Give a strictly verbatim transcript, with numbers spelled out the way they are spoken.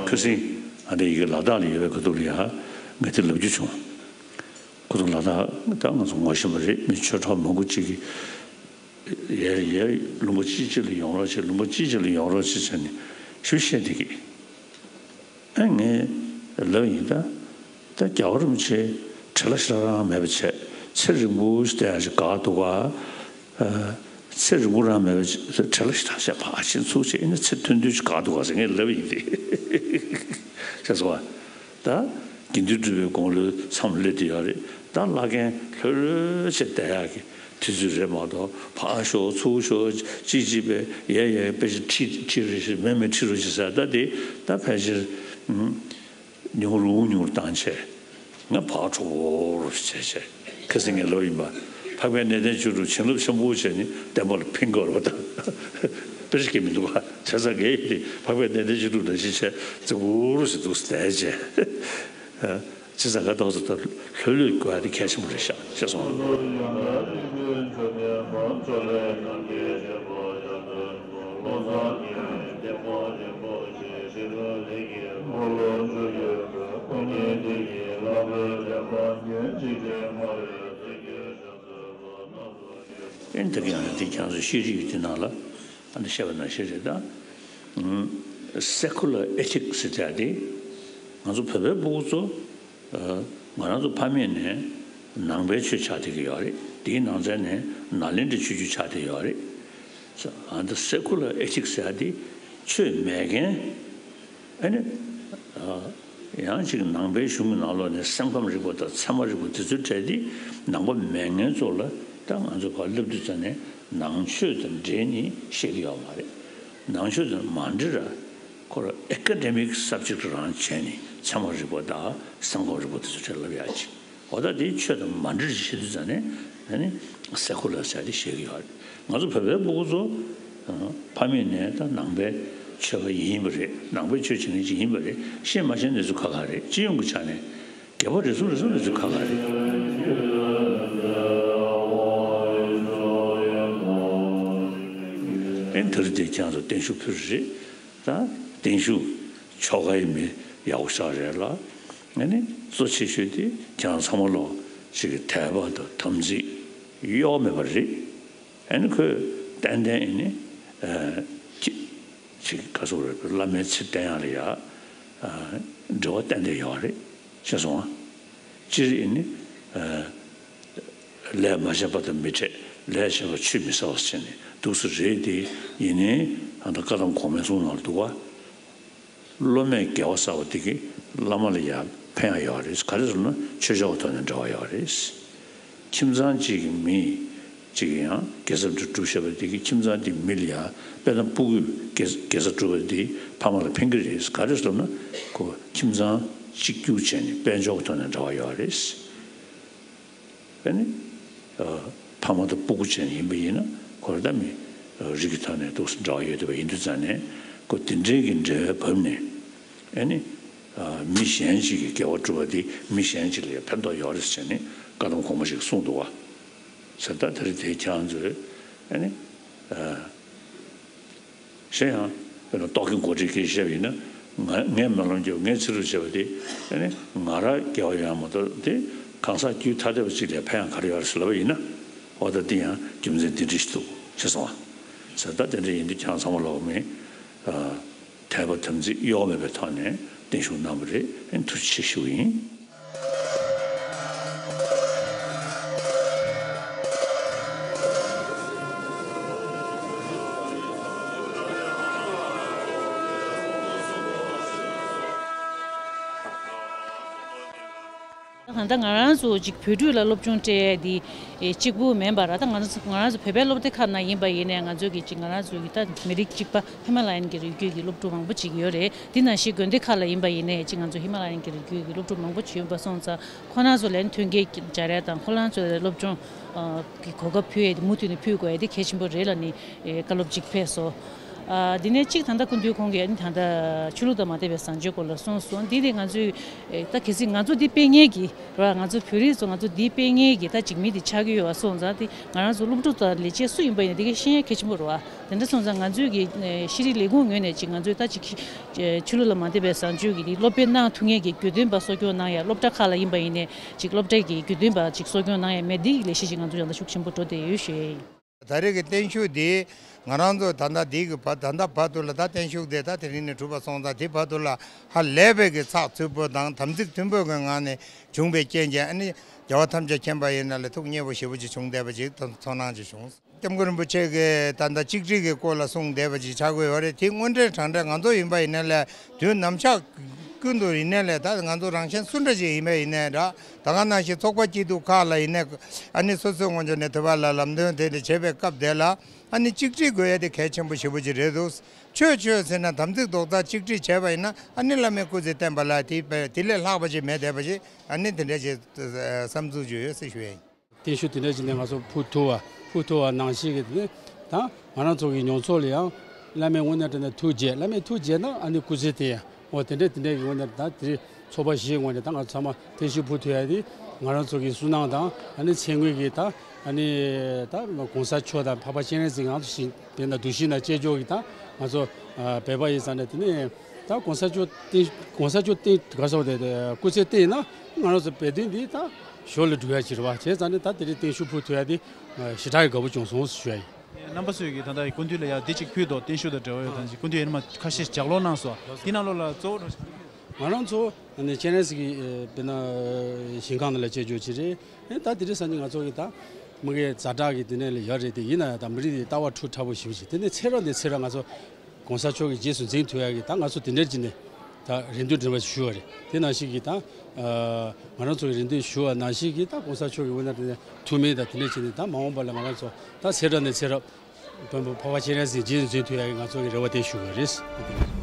ཁ་སང་ཨ་འདྲ་ཡི་གེ་ལ་དྭགས་ལ་ཡོད་པའི་ཁ་ཐུག་ལ་ཡ་ངས་དེ་ལབ་རྒྱུ་བྱུང་། ཁོ་ཚོ་ལ་དྭགས་ད་ང་ཚོ་ངོ་ཤེས་པ་རེད། མི་ཆོས་གྲོགས་མང་པོ་ཅིག་གིས་ཡར་ཡར་ལུང་པ་གཅིག་གཅིག་ལ་ཡོང་རོགས་བྱེད། ལུང་པ་གཅིག་གཅིག་ལ་ཡོང་རོགས་བྱེད་ཟེར་ནས་ཞུ་བཤད་བསྡད་ཀྱི། ཨ་ངས་ལབ་ཡིན། ད་ད་རྒྱལ་བ་རིན་པོ་ཆེ་བྲེལ་བ་ཞེ་དྲག་རང་མེད་པ་བྱས། ཚེ་རིང་པོ་ཞིག་བསྡད་ཡག་ཞིག་དགའ་འདུག་ག་ཚེ་རིང་པོ་རང་མེད་པ་བྱས་བྲེལ་བ་ཞེ་དྲག་བྱས་ཕར་ཕྱིན་ཚུར་བྱས། ཨ་ནི་ཚེ་ཐུང་ཐུང་ཞིག་དགའ་འདུག་ག་ཟེར་ངས་ལབ་ཡིན་ཏེ། ཤེས་སོང་བ། ད་དགེ་འདུན་གྲུབ་པའི་དགུང་ལོའི་མཚམས་སླེབས་བསྡད་ཡོད་རེད། ད་བླ་རྒན་ལྷོད་ལྷོད་བྱས་བསྡད་ཡག་གི་དུས་ཚོད་རེད་མ་གཏོགས། ཕར་ཤོག་ཚུར་ཤོག་ཅིག་ཅིག་པས་ཡ་ཡ་དཔེ་ཆ་ཁྲིད་ཁྲིད་རོགས་ཞེས། མེད་མེད་ཁྲིད་རོགས་ཞེས་ཟེར། ད་དེ་ད་ཕལ་ཆེར་ཉུང་རུ་ཉུང་རུ་བཏང་བྱས། ང་ཕར་འགྲོ་རོགས་བྱས་བྱས། ཁ་སང་ངས་ལབ་ཡིན་པ། འཕགས་པའི་གནས་བརྟན་ཆོས་དྲུག་བྱིན་རླབས་ཆེན་པོ་བྱས་ནས་བསྟན་པ་ལ་ཕན་དགོས་རེད་པ། ད་དཔེ་ཆ་གི་མི་འདུག་ག་བྱས་ཙང་གས་ཡིན། འཕགས་པའི་གནས་བརྟན་ཆོས་དྲུག་ནང་བཞིན་བྱས་རྫིག་པོ་རུ་ཞིག་འདུག་སེ་བསྡད་བྱས། བྱས་ཙང་ང་ཏོག་ཙམ་ད་ལྷོད་ལྷོད་དགོས་ཡ་དེ་གལ་ཆེན་པོ་རེད་ཤག་ཤེས་སོང་ང་། ཨེ་འདི་ག་ཡང་འདི་ཁྱེད་ཚོ་ཤེས་རིག་གི་དེ་ནང་ལ་ཨ་ནི་བཤད་པ་ནང་བཞིན་རེད་ད། སེ་ཁུ་ལར་ཨེ་ཐིག་སི་ཟེར་ཡ་དེ་ང་ཚོ་བོད་པའི་སྤུ་གུ་ཚོ། ང་རང་ཚོ་ཕ་མེས་ནས་ནང་པའི་ཆོས་ཆགས་བསྡད་ཀྱི་ཡོད་རེད། དེའི་ནང་ཚན་ནས་ནཱ་ལེནྡྲའི་ཆོས་བརྒྱུད་ཆགས་བསྡད་ཡོད་རེད། ཨ་ནི་སེ་ཁུ་ལར་ཨེ་ཐིག་སི་ཟེར་ཡ་དེ་ཆོས་མེད་མཁན། ཨ་ནི་ཡང་ཅིག་ནང་པའི་གཞུང་གི་ནང་ལོགས་ནས་སེམས་ཁམས་རིག་པ་དང་ཚད་མ་རིག་པ་དེ་ཚོའི་གྲས་དེ་ནང་པ་མེད་མཁན་ཚོ་ལ་ད་ང་ཚོ་ཕར་སླེབས་དུས་ཙམ་ནས་ནང་ཆོས་དང་འབྲེལ་ནས་བཤད་ཀྱི་ཡོད་མ་རེད། ནང་ཆོས་དང་མ་འབྲེལ་ར། ཁོ་ར་ཨེ་ཀ་ཌེ་མིག་སབ་ཇེག་རང་བྱས་ནས་ཚད་མ་རིག་པ་དང་སེམས་ཁམས་རིག་པ་དེ་ཚོ་གྲས་ལབ་ཡག་ཅིག་འོ་ད་དེ་ཆོས་དང་མ་འབྲེལ་ཞིག་བྱེད་དུས་ཙམ་ནས་ཨ་ནི་སེ་ཁུ་ལར་ཟེར་ཡ་དེ་བཤད་ཀྱི་ཡོད་རེད། ང་ཚོ་བོད་པའི་སྤུ་གུ་ཚོ་ཕ་མེས་ནས་ད་ནང་པའི་ཆོས་པ་ཡིན་པ་རེད། ནང་པའི་ཆོས་བྱེད་མཁན་ཅིག་ཡིན་པ་རེད། ཤེས་མ་ཤེས་གནས་ཚུལ་ཁག་ཁག་རེད། སྤྱི་ཡོངས་ཀྱི་ཆ་ནས་སྒེར་པ་རེ་ཟུང་རེ་ཟུང་གནས་ཚུལ་ཁག་ཁག་རེད། ཨེ་ད་རེས་དེ་ཁྱེད་ཚོ་བརྟན་བཞུགས་ཕུལ་རེད། ད་བརྟན་བཞུགས་ཆོ་ག་ཡི་མི་ཡག་པོ་ཞིག་རེད་ལ། ཨ་ནི་གཙོ་ཆེ་ཤོས་དེ་ཁྱེད་རང་ཚང་མ་ལོ་ཞིག་གི་དད་པ་དང་དམ་ཚིག་གཡོ་བ་མེད་པ་རེད། ཨ་ནི་ཁོས་ཏན་ཏན་ཨ་ནི་ཅི་ཅིག་ག་ཚོད་རེད། བླ་མའི་ཚེ་བརྟན་ཡག་ལ་ཡ་འབྲེལ་བ་ཏན་ཏན་ཡོད་རེད། ཤེས་སོང་ཨ། སྤྱིར་ཨ་ནི་ལས་མ་བྱས་པ་དང་མི་འཕྲད། ལས་བྱས་པ་ཆུད་མི་ཟ་བ་ཟེར་ནས་འདུག་སེ་རེད་དེ། ཡིན་ནའི་ཨ་ད་བཀའ་གདམས་གོང་མའི་གསུང་ནང་ལ་འདུག་བ། སློབ་མས་དགེ་བ་བསགས་པ་དེ་གིས་བླ་མ་ལ་ཡང་ཕན་ཡག་ཡོད་རེད། ག་རེ་ཟེར་ན་ཆོས་ཕྱོགས་ཐོག་ནས་འབྲེལ་བ་ཡོད་རེད། ཁྱིམ་ཚང་གཅིག་གི་མི་གཅིག་གིས་ཡང་དགེ་རྩ་སྒྲུབ་བྱས་པ་དེ་གིས་ཁྱིམ་ཚང་དེའི་མི་ལ་ཡང་དཔེར་ན་སྤུ་གུས་དགེ་དགེ་རྩ་སྒྲུབ་པ་དེ་ཕ་མ་ལ་ཕན་གྱི་རེད། ག་རེ་ཟེར་ན་ཁོ་ཁྱིམ་ཚང་གཅིག་གྱུར་བྱས་ནས་དཔལ་འབྱོར་གྱི་ཐོག་ནས་འབྲེལ་བ་ཡོད་རེད། ཨ་ནི། ཨ། ཕ་མ་དང་སྤུ་གུ་བྱས་ནས་ཡིན་པ་ཡིན་ན་ཁོ་རང་ད་མི་རིགས་ཀྱི་ཐོག་ནས་འདུག་སེ་འབྲེལ་བ་ཡོད་བསྡད་པ་ཡིན་དུས་ཙང་ནས་ཁོ་དེ་འདྲའི་གི་འབྲེལ་བའི་བབ་ནས་ཨ་ནི། ཨ། མི་གཞན་ཞིག་གིས་དགེ་བ་བསྒྲུབས་པ་དེ་མི་གཞན་ཞིག་ལ་ཡང་ཕན་ཐོགས་ཡོད་རེད་ཟེར་ནས་བཀའ་གདམས་གོང་མ་ཞིག་གསུངས་འདུག་བ། ཟེར་ད་དེ་རིང་དེ་ཁྱེད་རང་ཚོས་ཨ་ནི། ཨ། གཞན་ཡང་དཔེར་ན་རྟོག་གེ་མགོ་ཁྲིད་ཀྱིས་བཤད་པ་ཡིན་ན། ང་ངས་སྨོན་ལམ་རྒྱབ། ངས་ཚེ་སྒྲུབ་བྱས་པ་དེ་ཨ་ནི་ང་རང་དགེ་བ་ཡོང་མ་གཏོགས་དེ་གང་ཟག་རྒྱུད་ཐ་དད་པ་ཅིག་ལ་ཕན་ཡག་ག་རེ་ཡོད་རེད་ཟེར་ལབ་པ་ཡིན་ན། འོ་ད་འདི་ཡང་རྒྱུ་མཚན་འདི་འདྲ་ཞིག་འདུག་ཤེས་སོང་ཨ། ཟེར་ད་དེ་འདྲ་ཡིན་དུས་ཁྱེད་རང་ཚང་མ་ལོག་མི་ཨ་དད་པ་དམ་ཚིག་གཡོ་བ་མེད་པའི་ཐོག་ནས་བརྟན་བཞུགས་གནང་བ་རེད། ཨ་ནི་ཐུགས་རྗེ་ཆེ་ཞུ་གི་ཡིན། ད་ང་རང་ཚོ་ཅིག་བོད་ཕྲུག་ལ་སློབ་སྦྱོང་སྤྲད་ཡས་འདི་གཅིག་པུ་མིན་པར། ད་ང་ཚོ་ང་རང་ཚོ་བོད་པའི་སློབ་སྡེ་ཁག་ནང་ཡིན་པ་ཡིན་ནའི་ང་ཚོ་གི་ཅིག་ང་རང་ཚོ་གི་ད་མི་རིགས་གཅིག་པ་ཧི་མ་ལ་ཡན་གྱི་རི་རྒྱུད་ཀྱི་སློབ་ཕྲུག་མང་པོ་ཅིག་ཡོད་རེད། འདི་ནང་བཞིན་དགོན་སྡེ་ཁག་ལ་ཡིན་པ་ཡིན་ནའི་ཅིག་ང་ཚོ་ཧི་མ་ལ་ཡན་གྱི་རི་རྒྱུད་ཀྱི་སློབ་ཕྲུག་མང་པོ་ཅིག་ཡོད་པ་སོང་ཙང་། ཁོ་རང་ཚོ་ལ་མཐུན་རྐྱེན་སྦྱར་ཡ་དང་ཁོ་རང་ཚོ་ལ་སློབ་སྦྱོང་གི་གོ་སྐབས་ཕུལ་ཡས་དེ་མུ་མཐུད་ནས་ཕུལ་དགོས་ཡས་དེ་གལ་ཆེན་པོ་རེད་ལབ་ནས་བཀའ་སློབ་ཅིག་ཕེབས་སོང་། ཨ། འདི་ནས་གཅིག་ད་ལྟ་སྐུ་མདུན་ཁོང་གིས་ཨ་ནི་ད་ལྟ་ཆོས་ལུགས་དང་མ་དད་པའི་བཟང་སྤྱོད་སྐོར་ལ་གསུངས་སོང་། འདི་དེ་ང་ཚོས་ཨེ། ད་གལ་སྲིད་ང་ཚོ་འདི་སྤེལ་མཁན་གྱི་ར། ང་ཚོ་བོད་རིགས་ཚོ་ང་ཚོ་འདི་སྤེལ་མཁན་གྱི་ད་འཇིགས་མེད་འདི་ཆགས་ཀྱི་ཡོད་པ་སོང་ཙང་། དེ་ང་རང་ཚོ་སློབ་ཕྲུག་དང་ལས་བྱེད་སུ་ཡིན་པ་ཡིན་ན་འདི་ག་ཤེས་ཡ་གལ་ཆེན་པོ་རེད་བ། དེ་འདྲ་སོང་ཙང་ང་ཚོས་ཀྱི་ཨེ། ཤེས་རིག་ལས་ཁུངས་ངོས་ནས་ཅིག་ང་ཚོས་ད་ཅིག་ཨེ། ཆོས་ལུགས་ལ་མ་དད་པའི་བཟང་སྤྱོད་ཀྱི་འདི་སློབ་སྤེལ་གནང་ཐུབ་མཁན་གྱི་དགེ་འདུན་པ་གསོ་སྐྱོང་གནང་ཡ། སློབ་གྲྭ་ཁག་ལ་ཡིན་པ་ཡིན་ནའི་ཅིག་སློབ་གྲྭའི་གི་དགེ་འདུན་པ་ཅིག་གསོ་སྐྱོང་གནང་ཡ་མེད། འདི་གི་ལས་གཞི་ཅིག་ང་ཚོ་ཡང་ད་ཤུགས་ཆེན་པོ་འགྲོ་བསྡད་ཡོད་ཞུ་ཡ་ཡིན། ད་རེས་ཀྱི་བརྟན་བཞུགས་འདི་ང་རང་ཚོ་ད་ལྟ་འདི་གི་བར། ད་ལྟ་བར་དུ་ལ། ད་བརྟན་བཞུགས་འདི་ད་དེ་རིང་ནས་གྲུབ་པ་སོང་ཙང་། དེ་བར་དུ་ལ་ཧ་ལས་པའི་གི་ཚགས་ཚུད་པོ་དང་དམ་ཚིག་མཐུན་པོ་གི་ངང་ནས་བྱུང་བའི་རྐྱེན་གྱིས། ཨ་ནི་རྒྱལ་བ་ཐམས་ཅད་མཁྱེན་པ་ཡིན་ན་ལ་ཐུགས་མཉེས་པོ་ཞེ་པོ་ཅིག་བྱུང་བསྡད་པ་ཅིག་ཐོ་ཚོར་སྣང་ཅིག་བྱུང་། སྐྱབས་མགོན་རིན་པོ་ཆེ་གིས་ད་ལྟ་གཅིག་སྒྲིལ་གྱི་སྐོར་ལ་གསུངས་བསྡད་པ་ཅིག་ཆགས་ཀྱི་ཡོད་རེད། དེ་དངོས་འབྲེལ་དྲང་འབྲེལ་ང་ཚོ་ཡིན་པ་ཡིན་ན་ལས། དུས་ནམ་ཞག་ཀུན་ཏུ་ཡིན་ནའི་ལས། ད་ང་ཚོ་རང་གཞན་སུ་འདྲ་ཞིག་ཡིན་པ་ཡིན་ནའི་འདྲ། ད་ག་ནང་བཞིན་ཚོགས་པ་སྐྱིད་སྡུག་ཁག་ལ་ཡིན་ནའི། ཨ་ནི་སོ་སོའི་ངོས་ཕྱོགས་ནས་དེ་བ་ལ་ལམ་སྟོན་དེ་འདྲ་བྱེད་པའི་སྐབས་དེ་ལ། ཨ་ནི་གཅིག་སྒྲིལ་དགོས་ཡ་དེ་གལ་ཆེན་པོ་ཞེ་པོ་ཅིག་རེད་འདུག། ཆོས་ཆོས་ཟེར་ན་དམ་ཚིག་རྡོག་རྩ་གཅིག་སྒྲིལ་བྱས་པ་ཡིན་ན། ཨ་ནི་བླ་མའི་སྐུ་ཚེ་བརྟན་པ་ལ་དེ་དེ་ལས་ལྷག་པ་ཅིག་མེད་བསྡད་པ་ཅིག། ཨ་ནི་དེ་འདྲ་ཅིག་བསམ་ཚུལ་ཅིག་ཡོད་ཟེར་ཞུ་ཡ་ཡིན། བརྟན་བཞུགས་དེ་འདྲ་ཅིག་ནས་ང་ཚོ་ཕུལ་ཐུབ་པ། ཕུལ་ཐུབ་པ་ནང་བཞིན་གྱི་དེ་ནས་ད་ང་རང་ཚོ་གི་མྱོང་ཚོར་ལ་ཡང་བླ་མའི་དངོས་གནས་དྲང་གནས་ཐུགས་དགྱེས། བླ་མའི་ཐུགས་དགྱེས་ན་ཨ་ནི་སྐུ་ཚེ་བརྟན་ཡ། འོ་དེ་འདྲ་དེ་འདྲ་གི་དངོས་གནས་ད་དེ་ཚོགས་པ་བཞིའི་ངོས་ནས་ད་ང་ཚོ་ཚང་མ་བརྟན་བཞུགས་ཕུལ་ཐུབ་ཡ་དེ། ང་རང་ཚོ་གི་སུན་སྣང་དང་། ཨ་ནི་ཚེ་སྔོན་གྱི་ད་ཨ་ནི་ད་གོང་ས་མཆོག་དང་འཕགས་པ་སྤྱན་རས་གཟིགས་ང་ཚོ་བཞིན་དེ་ན་འདུ་ཤེས་ན་གཅེས་འཇོག་གི་ད་ང་ཚོ་ཨ་བོད་པ་ཡིན་ཙང་ནས། དེ་ནས་ད་གོང་ས་མཆོག་བརྟན། གོང་ས་མཆོག་བརྟན་ག་ཟེར་བ་དེ་དེ་སྐུ་ཚེ་བརྟན་ན་ང་རང་ཚོ་བོད་དོན་འདི་ད་ཞོར་ལ་འགྲོ་ཡ་ཅིག་རེད་བ། བྱས་ཙང་ནས་ད་དེ་རིང་བརྟན་བཞུགས་ཕུལ་ཐུབ་ཡ་དེ་ཞེ་དྲག་གི་དགའ་པོ་བྱུང་སོང་ཞུ་ཡ་ཡིན། རྣམ་པ་ཚོས་ཀྱིས་ད་ལྟ་སྐུ་མདུན་ལ་ཡ་འདི་གཅིག་ཕུལ་འདུག། བརྟན་བཞུགས་དང་འབྲེལ་བ་ཡོད་དང་། སྐུ་མདུན་ཡིན་ན་མ་ཁ་ཤས་ལྗགས་ཀློག་གནང་སོང་། འདི་ནང་ལོགས་ལ་གཙོ་བོ་ང་རང་ཚོ་ནས་སྤྱན་རས་གཟིགས་ཀྱི་དཔེར་ན་ཞིང་ཁམས་ནང་ལ་གཅེས་འཇོག་ཅིག་རེད། ཨེ་ད་དེ་རིང་སང་ཉིན་ང་ཚོ་གི་ད་མི་གའི་ཛ་དྲག་གི་དེ་ནས་ལ་ཡོད་རེད། དེ་ཡིན་ན་ཡང་ད་མི་རིགས་དེ་ལྟ་བ་ཐུགས་ཁྲ་བོ་ཞེ་པོ་ཅིག། དེ་ནས་ཚེ་རབས་ནས་ཚེ་རབས་ང་ཚོ་གོང་ས་མཆོག་གི་རྗེས་སུ་འཛིན་ཐུབ་ཡ་གི་ད་ང་ཚོ་དེ་འདྲ་ཅིག་ནས་ད་རེ་འདུན་འདྲ་བ་ཞུ་བ་རེད། དེ་ནང་བཞིན་གྱི་ད་ང་རང་ཚོ་གི་རེ་འདུན་ཞུ་བ་ནང་བཞིན་གྱི་ད་གོང་ས་མཆོག་གི་འོ་ན་དེ་ནས་ཐུགས་སྨོན་དང་དེ་འདྲ་བྱས་ནས། ད་མ་འོངས་པ་ལ་ང་རང་ཚོ་ད་ཚེ་རབས་ནས་ཚེ་རབས་དཔོན་པོ་འཕགས་པ་སྤྱན་རས་གཟིགས་རྗེས་སུ་འཛིན་ཐུབ་ཡ་གི་ང་ཚོ་གི་རེ་བ་དེ་ཞུ་བ་རེད།